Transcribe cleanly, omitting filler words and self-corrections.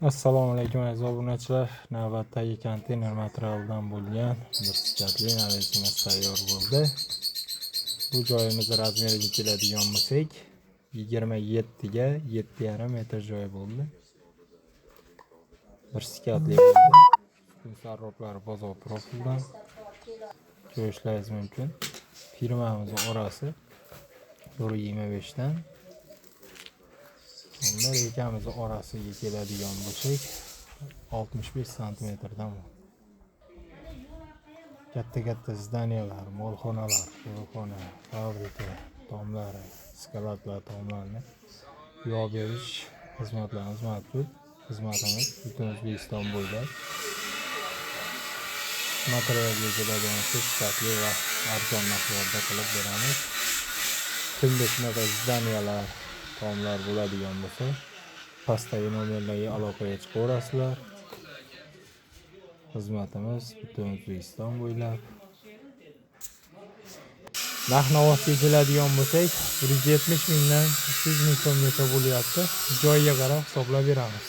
Assalomu alaykum, aziz obunachilar. Navbatdagi konteyner materialidan bo'lgan bir sikatli navesimiz tayyor bo'ldi. Bu joyimiz razmeriga keladigan bo'lsak, 27 ga 7,5 metr joy bo'ldi. Bir sikatli bo'ldi. Ustun sarroblari bozor profildan ko'rishlaringiz mumkin. Firmamiz orasi 1.25 dan. Unda rekamiz orasiga keladigan bo'lsak, 65 santimetrdan. Katta-katta здания lar, molxonalar, qo'riqxona, fabrika tomlari, skladlar tomlarini yopib berish xizmatlarimiz mavjud. Xizmatimiz butun O'zbekiston bo'ylab. Materialga keladigan bo'lsak, sifatli va arzon narxlarda qilib beramiz. Kimda shunaqa здания lar, tomlar bo'ladigan bo'lsa, pastdagi nomerlarga aloqaga chiqaverasizlar. Xizmatimiz butun O'zbekiston bo'ylab. Narx navosiga keladigan bo'lsak, 170 mingdan 300 ming so'mgacha bo'lyapti. Joyiga qarab hisoblab beramiz.